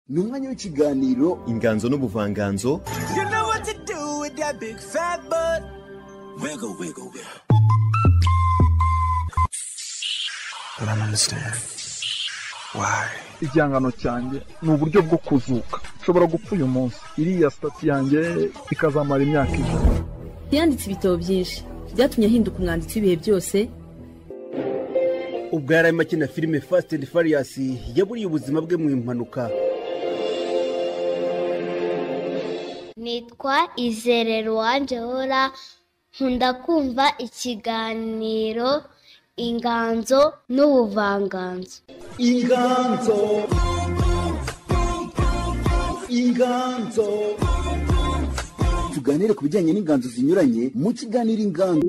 Ni umwanya w'ikiganiro Inganzo n'ubuvanganzo. You know what to do with that big fat butt. Wiggle, wiggle, wiggle. I don't understand. Why? Igihangano cyanjye ni uburyo bwo kuzuka. Nshobora gupfa uyu munsi, iriya status yanjye ikazamara imyaka 100. Yanditse ibitabo byinshi byatumye ahinduka umwanditsi w'ibihe byose. Ubwo yari arimo akina filime Fast and Furious, yaburiye ubuzima bwe mu mpanuka. Nitwa Izere Ruwanjehora, nkunda kumva ikiganiro Inganzo n'ubuvanganzo. Inganzo, inganzo, tuganire ku bijyanye n'inganzo zinyuranye mu kiganiro Inganzo.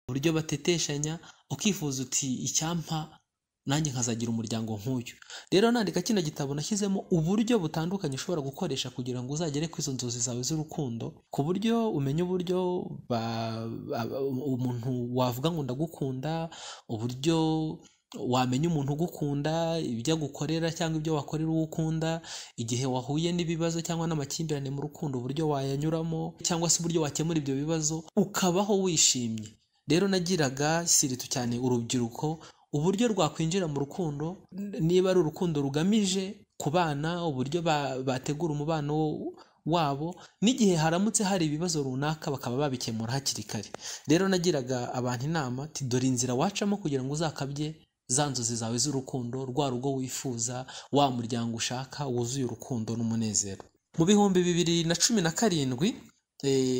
Uburyo bateteshanya, ukifuza uti icyampa nanjye nkazagira umuryango nk'uyu. Rero nandika kino gitabo nashyizemo uburyo butandukanye ushobora gukoresha kugira ngo uzagere ku izo nzozi zawe z'urukundo, ku buryo umenya uburyo umuntu wavuga ngo ndagukunda, uburyo wamenya umuntu ugukunda, ibyo agukorera cyangwa ibyo wakorera uwo ukunda, igihe wahuye n'ibibazo cyangwa n'amakimbirane mu rukundo uburyo wayanyuramo cyangwa se uburyo wakemura ibyo bibazo ukabaho wishimye. Rero nagiraga siritu cyane urubyiruko uburyo rwakwinjira mu rukundo, niba ari urukundo rugamije kubana, uburyo bategura umubano wabo, n'igihe haramutse hari ibibazo runaka bakaba babikemura hakiri kare. Rero nagiraga abantu inama ati dore inzira wacamo kugira ngo uzakabye za nzozi zawe z'urukundo, rwa rugo wifuza, wa muryango ushaka wuzuye urukundo n'umunezero. Mu 2017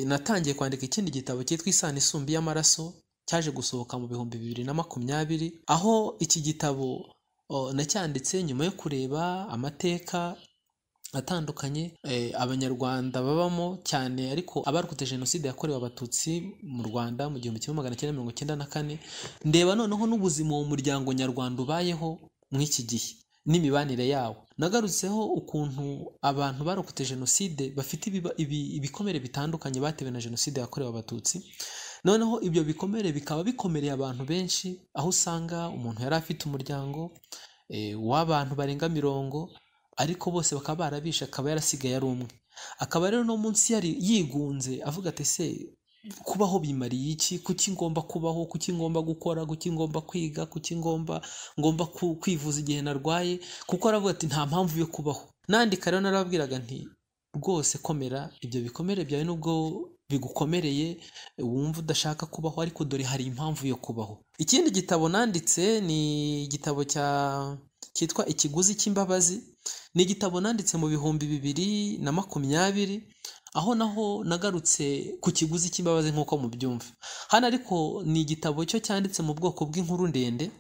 natangiye kwandika ikindi gitabo cyitwa Isano Isumba y'Amaraso, cyaje gusohoka mu 2020, aho iki gitabo nacyanditse nyuma yo kureba amateka atandukanye Abanyarwanda babamo cyane, ariko abarokotse Jenoside yakorewe Abatutsi mu Rwanda mu 1994, ndeba noneho n'ubuzima uwo muryango nyarwanda ubayeho mu iki gihe n'imibanire yawo. Nagarutseho ukuntu abantu barokotse Jenoside bafite ibikomere bitandukanye batewe na Jenoside yakorewe Abatutsi. Noneho ibyo bikomere bikaba bikomereye abantu benshi, aho usanga umuntu yari afite umuryango w'abantu barenga 40, ariko bose bakaba barabishe, akaba yarasigaye ari umwe. Akaba rero no munsi yari yigunze avuga ati ese kubaho bimariye iki? Kuki ngomba kubaho? Kuki ngomba gukora? Kuki ngomba kwiga? Kuki ngomba kwivuza igihe narwaye? Kuko aravuga ati nta mpamvu yo kubaho. Nandika rero narababwiraga nti rwose komera, ibyo bikomere byawe nubwo bigukomereye wumva udashaka kubaho, ariko dore hari impamvu yo kubaho. Ikindi gitabo nanditse ni igitabo cyitwa Ikiguzi cy'Imbabazi. Ni igitabo nanditse mu 2020, aho naho nagarutse ku kiguzi cy'imbabazi nk'uko mubyumva. Hano ariko ni igitabo cyo cyanditse mu bwoko bw'inkuru ndende,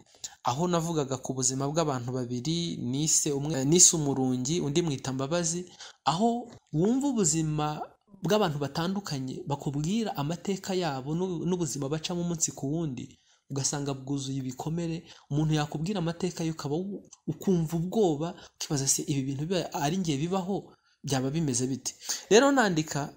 aho navugaga ku buzima bw'abantu babiri, nise umwe nise Umurungi undi mwita Mbabazi, aho wumva ubuzima bw'abantu batandukanye bakubwira amateka yabo n'ubuzima bacamo umunsi ku wundi, ugasanga bwuzuye ibikomere. Umuntu yakubwira amateka ye ukaba ukumva ubwoba, ukibaza se ibi bintu ari ngiye bibaho byaba bimeze bite? Rero nandika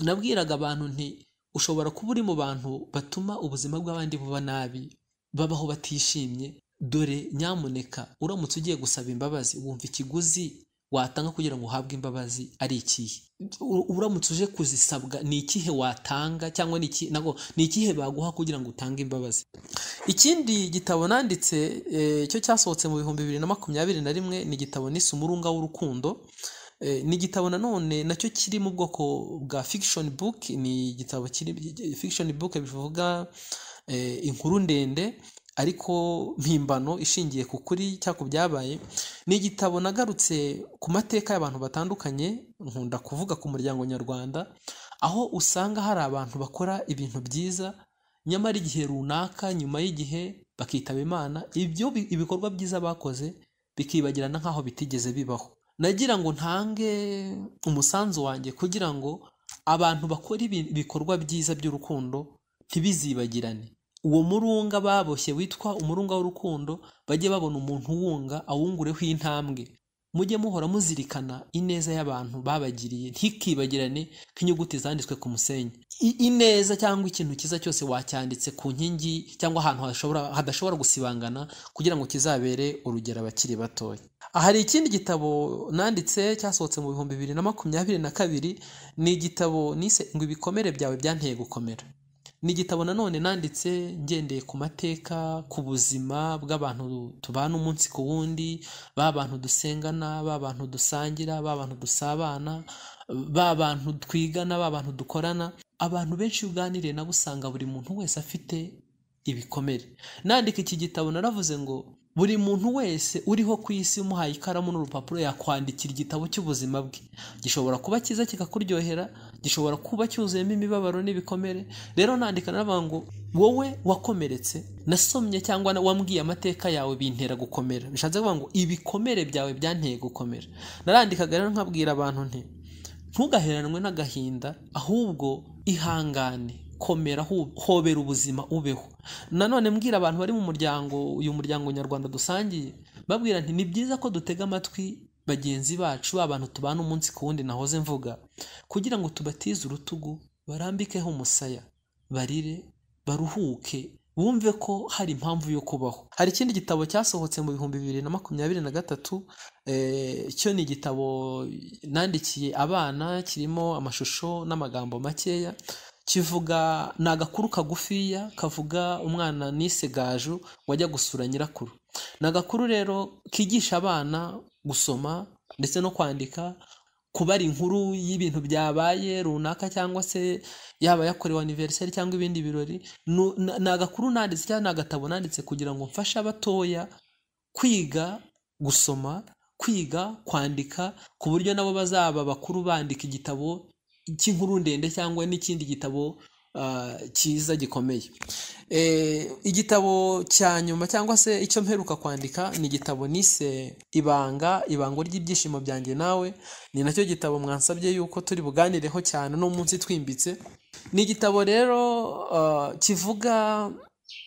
nabwiraga abantu nti ushobora kuba uri mu bantu batuma ubuzima bw'abandi buba nabi, babaho batishimye. Dore nyamuneka uramutse ugiye gusaba imbabazi, wumva ikiguzi watanga kugira ngo uhabwe imbabazi ari ikihe? Uramutse uje kuzisabwa ni ikihe watanga, cyangwa ni ikihe baguha kugira ngo utange imbabazi? Ikindi gitabo nanditse cyo cyasohotse mu 2021, ni igitabo nise Umurunga w'Urukundo. Ni igitabo nanone nacyo kiri mu bwoko bwa fiction book. Ni igitabo kiri fiction book bivuga inkuru ndende ariko mpimbano ishingiye ku kuri cyangwa ku byabaye. Ni igitabo nagarutse ku mateka y'abantu batandukanye, nkunda kuvuga ku muryango nyarwanda, aho usanga hari abantu bakora ibintu byiza, nyamara igihe runaka nyuma y'igihe bakitaba Imana, ibyo ibikorwa byiza bakoze bikibagirana nk'aho bitigeze bibaho. Nagira ngo ntange umusanzu wanjye kugira ngo abantu bakora ibikorwa byiza by'urukundo ntibizibagirane. Uwo murunga baboshye witwa umurunga w'urukundo, bajye babona umuntu wunga awungureho intambwe. Mujye muhora muzirikana ineza y'abantu babagiriye, ntikibagirane nk'inyuguti zanditswe ku musenyi. Ineza cyangwa ikintu cyiza cyose wacyanditse ku nkingi cyangwa ahantu hadashobora gusibangana, kugira ngo kizabere urugero abakiri batoya. Hari ikindi gitabo nanditse cyasohotse mu 2022, ni igitabo nise ngo Ibikomere byawe byanteye gukomera. Ni igitabo nanone nanditse ngendeye ku mateka, ku buzima bw'abantu tubana umunsi ku wundi, ba bantu dusengana, ba bantu dusangira, ba bantu dusabana, ba bantu twigana, ba bantu dukorana. Abantu benshi uganiriye nabo usanga buri muntu wese afite ibikomere. Nandika iki gitabo naravuze ngo buri muntu wese uriho ku isi umuhaye ikaramu n'urupapuro yakwandikira igitabo cy'ubuzima bwe. Gishobora kuba cyiza kikakuryohera, gishobora kuba cyuzuyemo imibabaro n'ibikomere. Rero nandika naravuga ngo wowe wakomeretse, nasomye cyangwa wambwiye amateka yawe bintera gukomera. Bishatse kuvuga ngo ibikomere byawe byanteye gukomera. Narandikaga rero nkabwira abantu nti ntugaheranwe n'agahinda, ahubwo ihangane, komera, hobera ubuzima, ubeho. Nanone mbwira abantu bari mu muryango, uyu muryango nyarwanda dusangiye, babwira nti ni byiza ko dutega amatwi bagenzi bacu, abantu tubana umunsi ku wundi nahoze mvuga, kugira ngo tubatize urutugu, barambikeho umusaya, barire, baruhuke, bumve ko hari impamvu yo kubaho. Hari ikindi gitabo cyasohotse mu 2023, cyo ni igitabo nandikiye abana, kirimo amashusho n'amagambo makeya, Kivuga, ni agakuru kagufiya kavuga umwana nise Gaju wajya gusura nyirakuru. Ni agakuru rero kigisha abana gusoma ndetse no kwandika, kubara inkuru y'ibintu byabaye runaka cyangwa se yaba yakorewe anniversaire cyangwa ibindi birori. Ni agakuru nanditse cyangwa ni agatabo nanditse kugira ngo mfashe abatoya kwiga gusoma, kwiga kwandika, ku buryo nabo bazaba bakuru bandika igitabo cy'inkuru ndende cyangwa n'ikindi gitabo cyiza gikomeye. Igitabo cya nyuma cyangwa se icyo mperuka kwandika ni igitabo nise Ibanga, ibango ry'ibyishimo byanjye nawe. Ni nacyo gitabo mwansabye yuko turi buganireho cyane no munsi twimbitse. Ni igitabo rero kivuga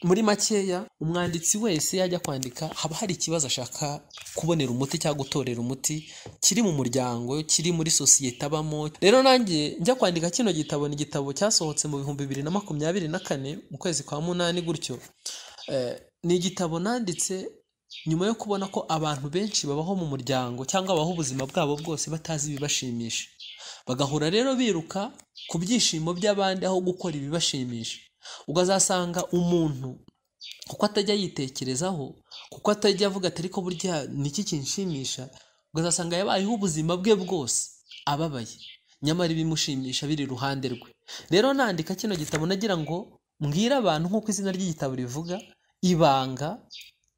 muri makeya, umwanditsi wese yajya kwandika haba hari ikibazo ashaka kubonera umuti cyangwa gutorera umuti, kiri mu muryango, kiri muri sosiyete abamo. Rero nanjye njya kwandika kino gitabo, ni igitabo cyasohotse mu 2024 mu kwezi kwa 8 gutyo. Ni igitabo nanditse nyuma yo kubona ko abantu benshi babaho mu muryango cyangwa babaho ubuzima bwabo bwose batazi ibibashimisha, bagahora rero biruka ku byishimo by'abandi aho gukora ibibashimisha. Ukazasanga umuntu kuko atajya yitekerezaho, kuko atajya avuga ati ariko burya niki kinshimisha, ukazasanga yabayeho ubuzima bwe bwose ababaye, nyamara ibimushimisha biri iruhande rwe. Rero nandika kino gitabo nagira ngo mbwire abantu, nk'uko izina ry'igitabo rivuga, ibanga,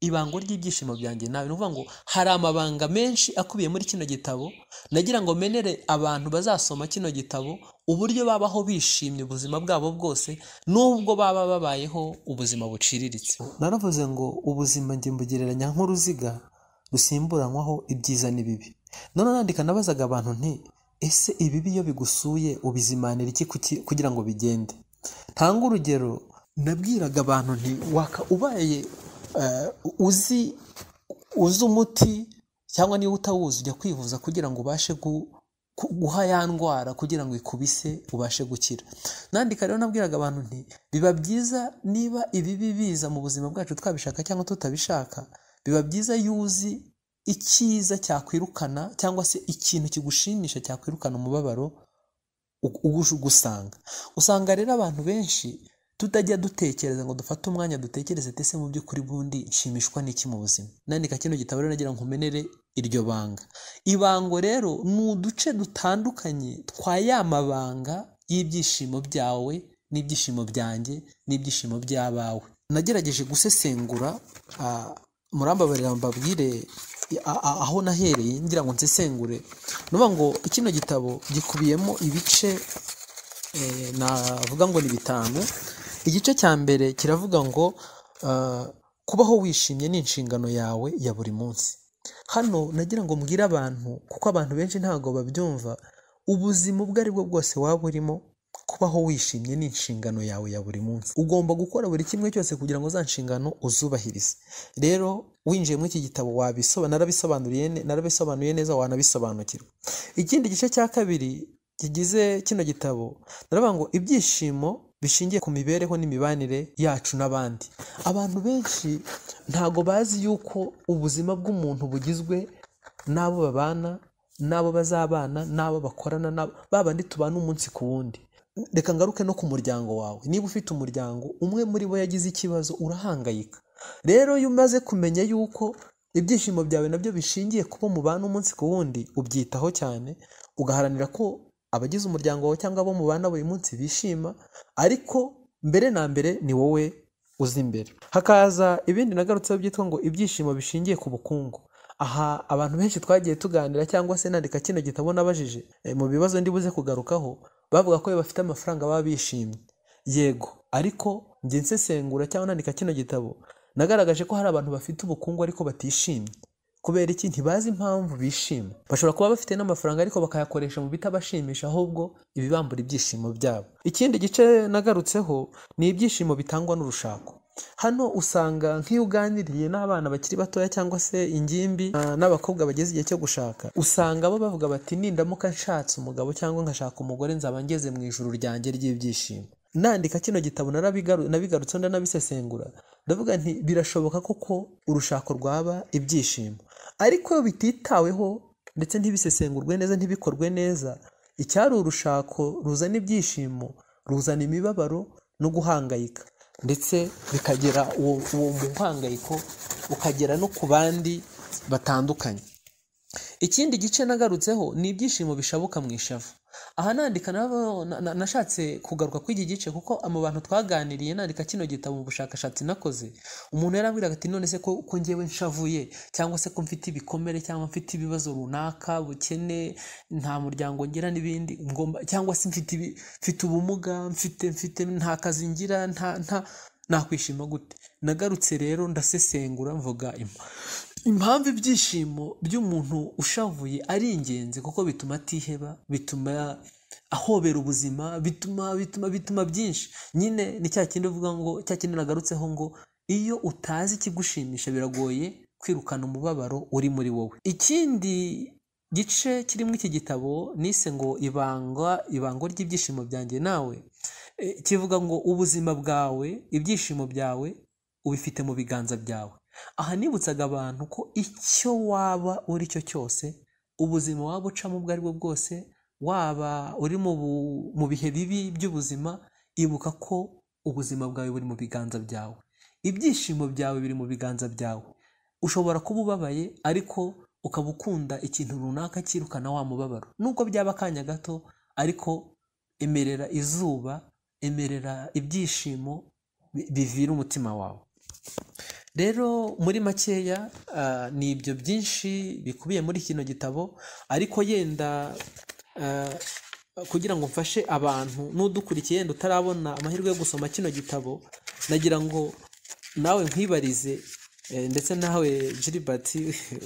ibango ry'ibyishimo byanjye nawe. Ni ukuvuga ngo hari amabanga menshi akubiye muri kino gitabo, nagira ngo menere abantu bazasoma kino gitabo uburyo babaho bishimye ubuzima bwabo bwose, nubwo baba babayeho ubuzima buciriritse. Naravuze ngo ubuzima njye mbugereranya nk'uruziga rusimburanwaho ibyiza n'ibibi. None nandika nabazaga abantu nti ese ibibi iyo bigusuye ubizimanira iki kugira ngo bigende? Ntanga urugero, nabwiraga abantu nti waka ubaye uzi umuti cyangwa niba utawuzi ujya kwivuza kugira ngo ubashe guha ya ndwara kugira ngo ikubise ubashe gukira. Nandika rero nabwiraga abantu nti biba byiza niba ibibi biza mu buzima bwacu twabishaka cyangwa tutabishaka, biba byiza yuzi icyiza cyakwirukana cyangwa se ikintu kigushimisha cyakwirukana umubabaro ugusanga. Usanga rero abantu benshi tutajya dutekereza ngo dufate umwanya dutekereze tese mu by'ukuri bundi nshimishwa n'iki mu buzima. Nandika kino gitabo rero nagira nkumenere iryo banga. Ibango rero ni uduce dutandukanye twa ya mabanga y'ibyishimo byawe n'ibyishimo byanjye n'ibyishimo by'abawe. Nagerageje gusesengura, murambabarira mbabwire aho nahereye ngira ngo nsesengure. Nuvuga ngo kino gitabo gikubiyemo ibice navuga ngo ni 5. Igice cya mbere kiravuga ngo kubaho wishimye ni inshingano yawe ya buri munsi. Hano nagira ngo mbwire abantu, kuko abantu benshi ntago babyumva, ubuzima ubwo ari bwo bwose waba urimo, kubaho wishimye ni inshingano yawe ya buri munsi. Ugomba gukora buri kimwe cyose kugira ngo za nshingano uzubahirize. Rero winjiye muri iki gitabo narabisobanuye neza, wanabisobanukirwa. Ikindi gice cya kabiri kigize kino gitabo, naravuga ngo ibyishimo bishingiye ku mibereho n'imibanire yacu n'abandi. Abantu benshi ntago bazi yuko ubuzima bw'umuntu bugizwe n'abo babana, n'abo bazabana, n'abo bakorana, babandi tubana umunsi ku wundi. Reka ngaruke no ku muryango wawe. Niba ufite umuryango, umwe muri bo yagize ikibazo urahangayika. Rero iyo umaze kumenya yuko ibyishimo byawe nabyo bishingiye kuba mubana umunsi ku wundi, ubyitaho cyane, ugaharanira ko abagize umuryango wawe cyangwa abo mubana buri munsi bishima, ariko mbere na mbere ni wowe uzi imbere. Hakaza ibindi nagarutseho byitwa ngo ibyishimo bishingiye ku bukungu. Aha abantu benshi twagiye tuganira cyangwa se nandika kino gitabo nabajije mu bibazo ndi buze kugarukaho, bavuga ko bafite amafaranga baba bishimye. Yego, ariko njye nsesengura cyangwa nandika kino gitabo nagaragaje ko hari abantu bafite ubukungu ariko batishimye. Kubera iki? Ntibazi impamvu bishima. Bashobora kuba bafite n'amafaranga ariko bakayakoresha mu bitabashimisha, ahubwo ibibambura ibyishimo byabo. Ikindi gice nagarutseho ni ibyishimo bitangwa n'urushako. Hano usanga nk'iyo uganiriye n'abana bakiri batoya cyangwa se ingimbi n'abakobwa bageze igihe cyo gushaka, usanga bo bavuga bati nindamuka nshatse umugabo cyangwa nkashaka umugore nzaba ngeze mu ijuru ryanjye ry'ibyishimo. Nandika kino gitabo nabigarutseho ndanabisesengura, ndavuga nti birashoboka koko urushako rwaba ibyishimo, ariko iyo bititaweho ndetse ntibisesengurwe neza, ntibikorwe neza, icyari urushako ruzana ibyishimo ruzana imibabaro no guhangayika, ndetse bikagera uwo muhangayiko ukagera no ku bandi batandukanye. Ikindi gice nagarutseho ni ibyishimo bishabuka mu ishavu. Aha nandika nashatse kugaruka kuri iki gice kuko mu bantu twaganiriye nandika kino gitabo mu bushakashatsi nakoze, umuntu yarambwiraga ati none se ko njyewe nshavuye, cyangwa se ko mfite ibikomere, cyangwa mfite ibibazo runaka, bukene, nta muryango ngira n'ibindi, ngomba, cyangwa se mfite ubumuga, mfite nta kazi ngira, nta nakwishima gute? Nagarutse rero ndasesengura mvuga impamvu ibyishimo by'umuntu ushavuye ari ingenzi, kuko bituma atiheba, bituma ahobera ubuzima, bituma byinshi. Nyine ni cya kindi uvuga ngo, cya kindi nagarutseho ngo iyo utazi ikigushimisha biragoye kwirukana umubabaro uri muri wowe. Ikindi gice kirimo iki gitabo nise ngo ibango ry'ibyishimo byanjye nawe, kivuga ngo ubuzima bwawe, ibyishimo byawe ubifite mu biganza byawe. Aha nibutsaga abantu ko icyo waba uri cyo cyose, ubuzima waba ucamo ubwo ari bwo bwose, waba uri mu bihe bibi by'ubuzima, ibuka ko ubuzima bwawe buri mu biganza byawe, ibyishimo byawe biri mu biganza byawe. Ushobora kuba ubabaye ariko ukaba ukunda ikintu runaka cyirukana wa mubabaro, nubwo byaba akanya gato, ariko emerera izuba, emerera ibyishimo bivira umutima wawe. Rero muri makeya ni ibyo byinshi bikubiye muri kino gitabo, ariko yenda kugira ngo mfashe abantu n'udukurikiye yenda utarabona amahirwe yo gusoma kino gitabo, nagira ngo nawe nkwibarize, ndetse nawe Gilbert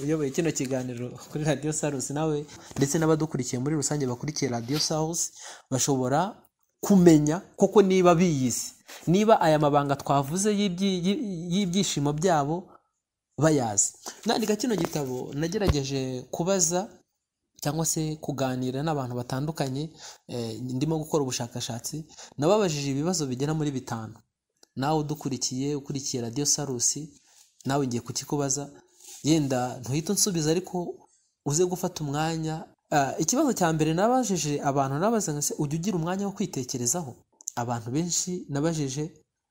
uyoboye kino kiganiro kuri Radio Salus, nawe ndetse n'abadukurikiye muri rusange bakurikiye Radio Salus, bashobora kumenya koko niba biyizi, niba aya mabanga twavuze y'ibyishimo byabo bayazi. Nandika kino gitabo nagerageje kubaza cyangwa se kuganira n'abantu batandukanye, ndimo gukora ubushakashatsi, nababajije ibibazo bigera muri 5. Nawe udukurikiye, ukurikiye Radio Salus, nawe ngiye kukikubaza, yenda ntuhita unsubiza ariko uze gufata umwanya. Ikibazo cya mbere nabajije abantu, nabaza ngo ujya ugira umwanya wo kwitekerezaho? Abantu benshi nabajije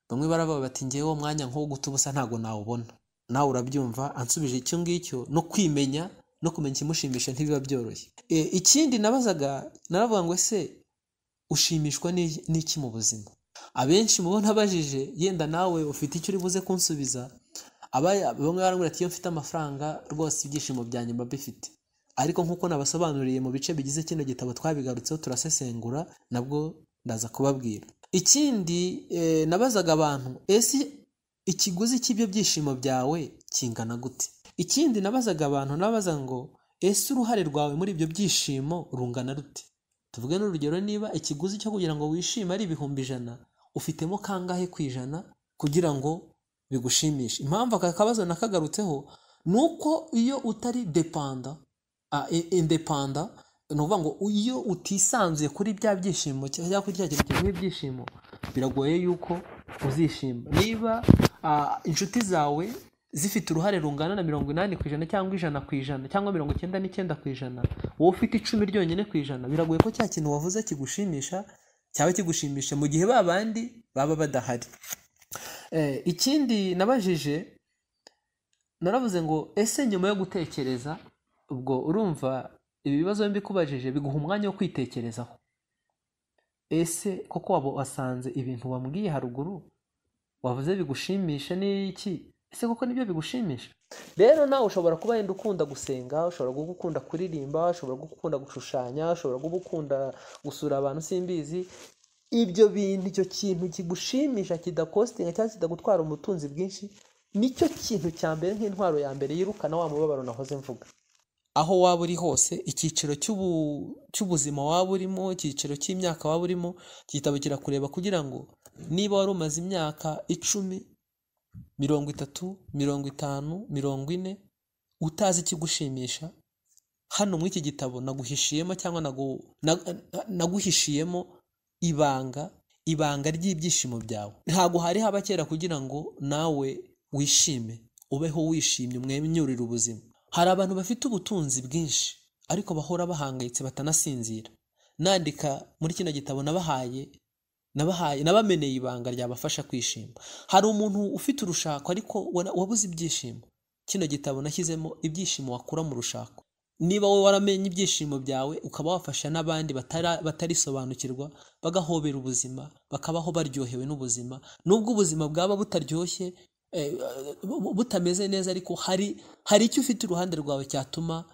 bamwe baravuga bati ngewe uwo mwanya nko guta ubusa ntago nawubona. Nawe urabyumva, ansubije icyo ngicyo, no kwimenya no kumenya ikimushimisha ntibiba byoroshye. Ikindi nabazaga, naravuga ngo ese ushimishwa n'iki mu buzima? Abenshi mu bo nabajije, yenda nawe ufite icyo uri buze kunsubiza, bamwe barambwira ati iyo mfite amafaranga rwose ibyishimo byanjye mba mbifite. Ariko nkuko nabasobanuriye mu bice bigize kino gitabo twabigarutseho turasesengura, nabwo ndaza kubabwira. Ikindi nabazaga abantu, ese ikiguzi cy'ibyo byishimo byawe kingana gute? Ikindi nabazaga abantu, nabaza ngo ese uruhare rwawe muri ibyo byishimo rungana rute? Tuvuge n'urugero, niba ikiguzi cyo kugira ngo wishime ari 100,000, ufitemo kangahe ku ijana kugira ngo bigushimishe? Impamvu aka kabazo nakagarutseho nuko iyo utari dependa, independa, ni ukuvuga ngo iyo utisanzuye kuri bya byishimo cyangwa kuri cya kintu kiguha ibyishimo, biragoye yuko uzishima. Niba inshuti zawe zifite uruhare rungana na 80% cyangwa 100% cyangwa 99%, wowe ufite 10 ryonyine ku ijana, biragoye ko cya kintu wavuze kigushimisha cyaba kigushimisha mu gihe babandi baba badahari. Ikindi nabajije, naravuze ngo ese nyuma yo gutekereza, ubwo urumva ibi bibazo mbikubajije biguha umwanya wo kwitekerezaho, ese koko waba wasanze ibintu wambwiye haruguru wavuze bigushimisha n'iki? Ese koko nibyo bigushimisha? Rero nawe ushobora kuba yenda ukunda gusenga, ushobora kuba ukunda kuririmba, ushobora kuba ukunda gushushanya, ushobora kuba ukunda gusura abantu, simbizi. Ibyo bintu, icyo kintu kigushimisha kidakostinga cyangwa kitagutwara umutunzi bwinshi, nicyo kintu cya mbere nk'intwaro ya mbere yirukana wa mubabaro nahoze mvuga. Aho waba uri hose, icyiciro cy'ubuzima waba urimo, icyiciro cy'imyaka waba urimo, igitabo kirakureba kugira ngo niba wari umaze imyaka 10, 30, 50, 40 utazi ikigushimisha, hano muri iki gitabo naguhishiyemo cyangwa naguhishiyemo ibanga ry'ibyishimo byawe. Ntago hari haba kera kugira ngo nawe wishime, ubeho wishimye, umwenyurire ubuzima. Hari abantu bafite ubutunzi bwinshi ariko bahora bahangayitse batanasinzira. Nandika muri kino gitabo nabahaye Nabahaye, nabameneye ibanga ryabafasha kwishima. Hari umuntu ufite urushako ariko wabuze ibyishimo. Kino gitabo nashyizemo ibyishimo wakura mu rushako. Niba wowe waramenye ibyishimo byawe, ukaba wafasha n'abandi batarisobanukirwa, bagahobera ubuzima, bakabaho baryohewe n'ubuzima, nubwo ubuzima bwaba butaryoshye, butameze neza, ariko hari icyo ufite iruhande rwawe cyatuma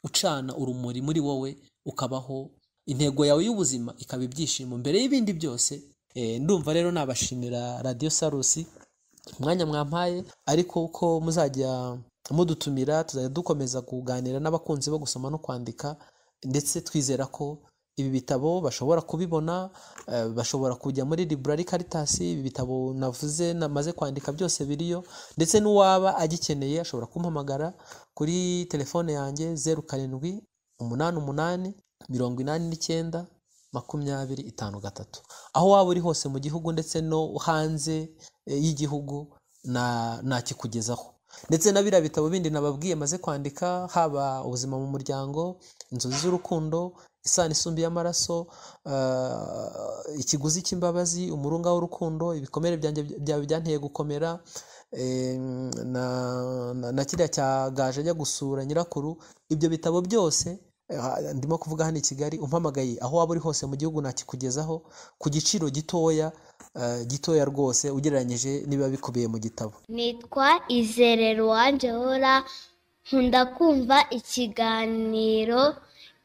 ucana urumuri muri wowe, ukabaho intego yawe y'ubuzima ikaba ibyishimo mbere y'ibindi byose. Ndumva rero nabashimira Radio Salus umwanya mwampaye, ariko uko muzajya mudutumira tuzajya dukomeza kuganira n'abakunzi bo gusoma no kwandika, ndetse twizera ko ibi bitabo bashobora kubibona, bashobora kujya muri Library Caritas. Ibi bitabo navuze namaze kwandika byose biriyo, ndetse n'uwaba agikeneye ashobora kumpamagara kuri telefone yanjye 07 88 89 20 53. Aho waba uri hose mu gihugu ndetse no hanze y'igihugu nakikugezaho. Ndetse na biriya bitabo bindi nababwiye maze kwandika, haba ubuzima mu muryango, inzozi z'urukundo, isano isumbi y'amaraso, ikiguzi cy'imbabazi, umurunga w'urukundo, ibikomere byanjye byawe byanteye gukomera, na kiriya cya Gaje ajya gusura nyirakuru. Ibyo bitabo byose ndimo kuvuga hano i Kigali, umpamagaye aho waba uri hose mu gihugu nakikugezaho ku giciro gitoya, gitoya rwose ugereranyije niba bikubiye mu gitabo. Nitwa Izere Ruwanjehora, nkunda kumva ikiganiro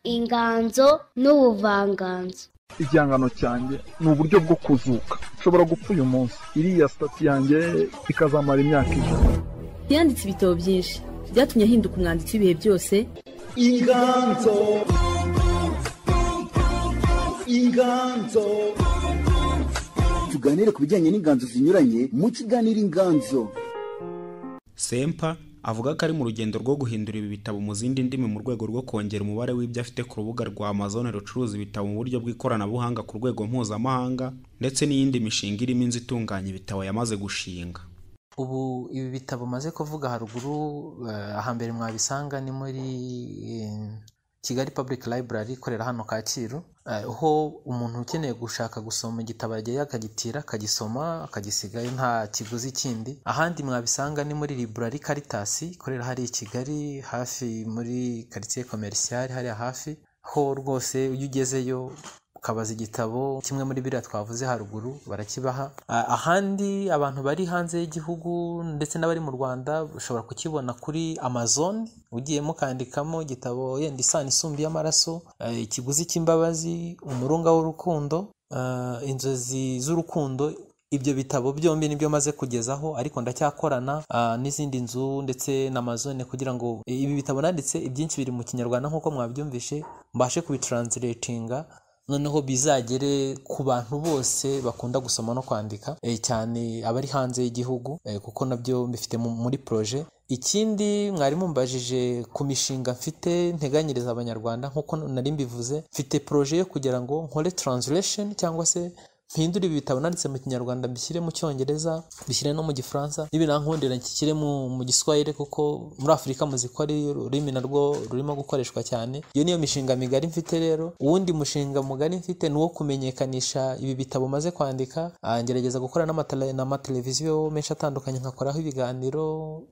Inganzo n'Ubuvanganzo. Igihangano cyanjye ni uburyo bwo kuzuka. Nshobora gupfa uyu munsi, iriya sitati yanjye ikazamara imyaka 100. Yanditse ibitabo byinshi byatumye ahinduka umwanditsi w'ibihe byose. Inganzo, Inganzo. Tuganire ku bijyanye n'inganzo zinyuranye mu kiganiro Inganzo. Sempa avuga ko ari mu rugendo rwo guhindura ibi bitabo mu zindi ndimi mu rwego rwo kongera umubare w'ibyo afite ku rubuga rwa Amazon rucuruza ibitabo mu buryo bw'ikoranabuhanga ku rwego mpuzamahanga, ndetse n'iyindi mishinga irimo inzu itunganya ibitabo yamaze gushinga. Ubu ibi bitabo maze kuvuga haruguru, ahambere mwabisanga ni muri Kigali Public Library ikorera hano Kacyiru, aho umuntu ukeneye gushaka gusoma igitabo agiye akagitira akagisoma akagisigayo nta kiguzi kindi. Ahandi mwabisanga ni muri Library Caritas ikorera hari i Kigali, hafi muri quartier commercial hariya hafi, ho rwose iyo ugezeyo ukabaza igitabo kimwe muri biriya twavuze haruguru barakibaha. Ahandi abantu bari hanze y'igihugu ndetse n'abari mu Rwanda ushobora kukibona kuri Amazon, ugiye mukandikamo igitabo yenda isano isumbi y'amaraso, ikiguzi cy'imbabazi, umurunga w'urukundo, inzozi z'urukundo. Ibyo bitabo byombi nibyo maze kugezaho, ariko ndacyakorana n'izindi nzu ndetse na Amazon kugira ngo ibi bitabo nanditse ibyinshi biri mu Kinyarwanda nk'uko mwabyumvishe, mbashe kubitranslatinga noneho bizagere ku bantu bose bakunda gusoma no kwandika, cyane abari hanze y'igihugu, kuko nabyo mbifite muri projet. Ikindi mwari mumbajije ku mishinga mfite nteganyiriza abanyarwanda, nkuko nari mbivuze, mfite projet yo kugira ngo nkore translation cyangwa se mpindure ibi bitabo nanditse mu Kinyarwanda mbishyire mu Cyongereza, mbishyire no mu Gifaransa, nibinankundira nshyire mu Giswahili, kuko muri Afurika muzi ko ari ururimi narwo rurimo gukoreshwa cyane. Iyo niyo mishinga migari mfite rero. Uwundi mushinga mugari mfite ni uwo kumenyekanisha ibi bitabo maze kwandika. Ngerageza gukora n'amateleviziyo menshi atandukanye, nkakoraho ibiganiro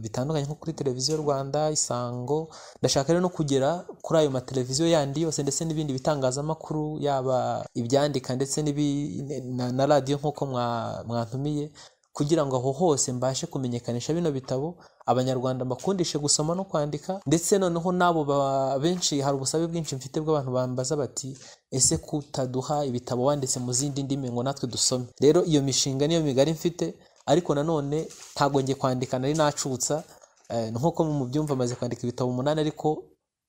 bitandukanye nko kuri televiziyo Rwanda, Isango. Ndashaka rero no kugera kuri ayo mateleviziyo yandi yose ndetse n'ibindi bitangazamakuru, yaba ibyandika ndetse na radio nkuko mwantumiye, kugira ngo aho hose mbashe kumenyekanisha bino bitabo, abanyarwanda bakundishe gusoma no kwandika. Ndetse noneho nabo benshi hari ubusabe bwinshi mfite bw'abantu bambaza bati ese kutaduha ibitabo wanditse mu zindi ndimi ngo natwe dusome. Rero iyo mishinga niyo migari mfite, ariko nanone ntago ngiye kwandika nari nacutsa, nkuko mu byumva maze kwandika ibitabo 8, ariko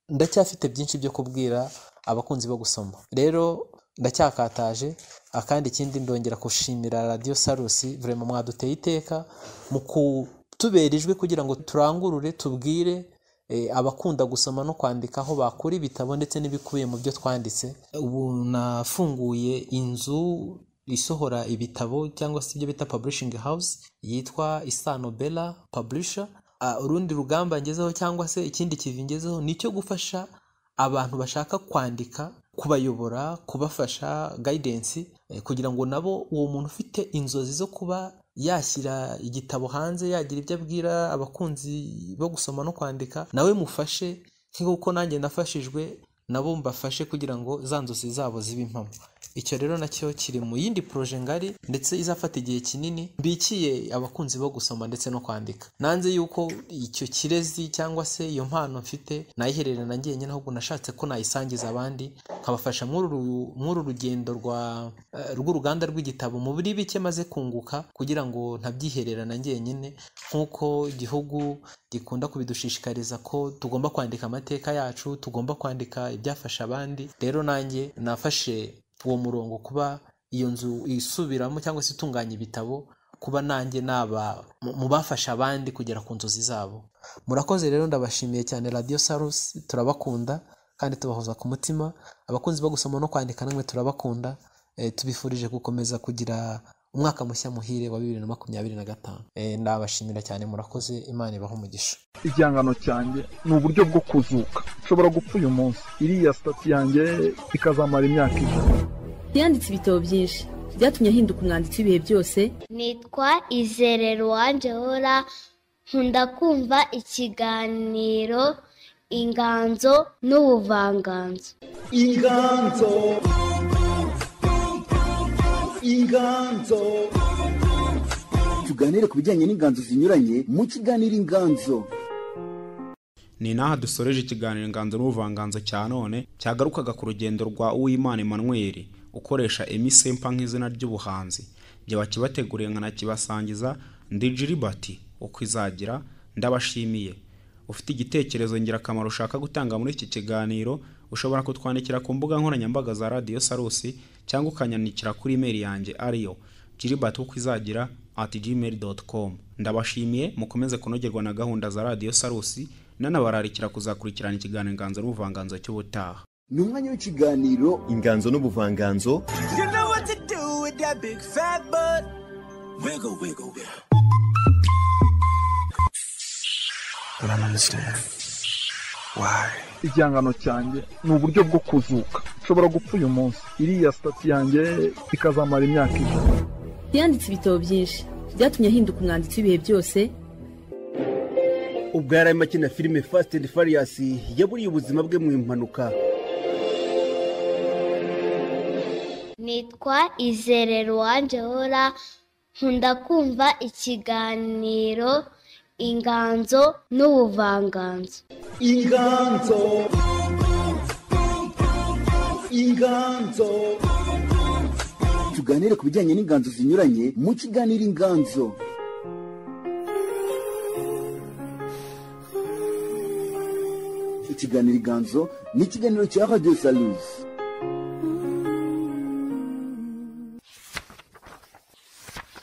ndacyafite byinshi byo kubwira abakunzi bo gusoma. Rero ndacyakataje. Akandi ikindi ndongera kushimira Radio Salus, vraiment mwaduteye iteka mu kutubera ijwi kugira ngo turangurure tubwire abakunda gusoma no kwandika aho bakura ibitabo ndetse n'ibikubiye mu byo twanditse. Ubu nafunguye inzu isohora ibitabo cyangwa se ibyo bita publishing house yitwa Isano Bella Publisher. Urundi rugamba ngezeho cyangwa se ikindi kivi ngezeho ni cyo gufasha abantu bashaka kwandika kubayobora, kubafasha guidance, kugira ngo nabo uwo muntu ufite inzozi zo kuba yashyira igitabo hanze, yagira ibyo abwira abakunzi bo gusoma no kwandika, nawe mufashe nk'uko nanjye nafashijwe, nabo mbafashe kugira ngo za nzozi zabo zibe impamo. Icyo rero nacyo kiri mu yindi projet ngari ndetse izafata igihe kinini, mbikiye abakunzi bo gusoma ndetse no kwandika. Nanze yuko icyo kirezi cyangwa se iyo mpano mfite nayihererana njyenyine, ahubwo nashatse ko nayisangiza abandi, nkabafasha muri uru rugendo rw'uruganda rw'igitabo mu buri bike maze kunguka, kugira ngo ntabyihererana njyenyine, nk'uko igihugu gikunda kubidushishikariza ko tugomba kwandika amateka yacu, tugomba kwandika ibyafasha abandi. Rero nanjye nafashe uwo murongo, kuba iyo nzu isubiramo cyangwa se itunganya ibitabo, kuba nanjye naba mu bafasha abandi kugera ku nzozi zabo. Murakoze rero, ndabashimiye cyane. Radio Salus turabakunda kandi tubahoza ku mutima. Abakunzi bo gusoma no kwandika namwe turabakunda. Tubifurije gukomeza kugira umwaka mushya muhire wa 2025. Ndabashimira cyane, murakoze. Imana ibahe umugisha. Igihangano cyanjye ni uburyo bwo kuzuka. Nshobora gupfa uyu munsi, iriya sitati yanjye ikazamara imyaka 100. Yanditse ibitabo byinshi byatumye ahinduka umwanditsi w'ibihe byose. Nitwa Izere Ruwanjehora, nkunda kumva ikiganiro Inganzo n'Ubuvanganzo. Inganzo, Inganzo. Tuganire ku bijyanye n'inganzo zinyuranye mu kiganiro Inganzo. Ni naha dusoreje ikiganiro Inganzo n'Ubuvanganzo cya none, cyagarukaga ku rugendo rwa Uwimana Emmanuel ukoresha Emmy Sempa nk'izina ry'ubuhanzi. Jye wakibateguriye nkanakibasangiza ndi Gilbert uko izagira, ndabashimiye. Ufite igitekerezo ngirakamaro ushaka gutanga muri iki kiganiro, ushobora kutwandikira ku mbuga nkoranyambaga za Radio Salus, cyangwa ukanyandikira kuri email yanjye ariyo gilbertukwizagira@gmail.com. Ndabashimiye, mukomeze kunogerwa na gahunda za Radio Salus, nanabararikira kuzakurikirana ikiganiro Inganzo n'Ubuvanganzo cy'ubutaha. Ni umwanya w'ikiganiro Inganzo n'Ubuvanganzo. You know what to do with that big fat butt. Wiggle, wiggle, wiggle. I don't understand. Why? Igihangano cyanjye ni uburyo bwo kuzuka. Nshobora gupfa uyu munsi, iriya sitati yanjye ikazamara imyaka 100. Yanditse ibitabo byinshi byatumye ahinduka umwanditsi w'ibihe byose. Ubwo yari arimo akina filime Fast and Furious, yaburiye ubuzima bwe mu mpanuka. Nitwa Izere Ruwanjehora, nkunda kumva ikiganiro Inganzo n'Ubuvanganzo. Inganzo, Inganzo. Tuganire ku bijyanye n'inganzo zinyuranye mu kiganiro Inganzo. Ikiganiro Inganzo ni ikiganiro cya Radio Salus.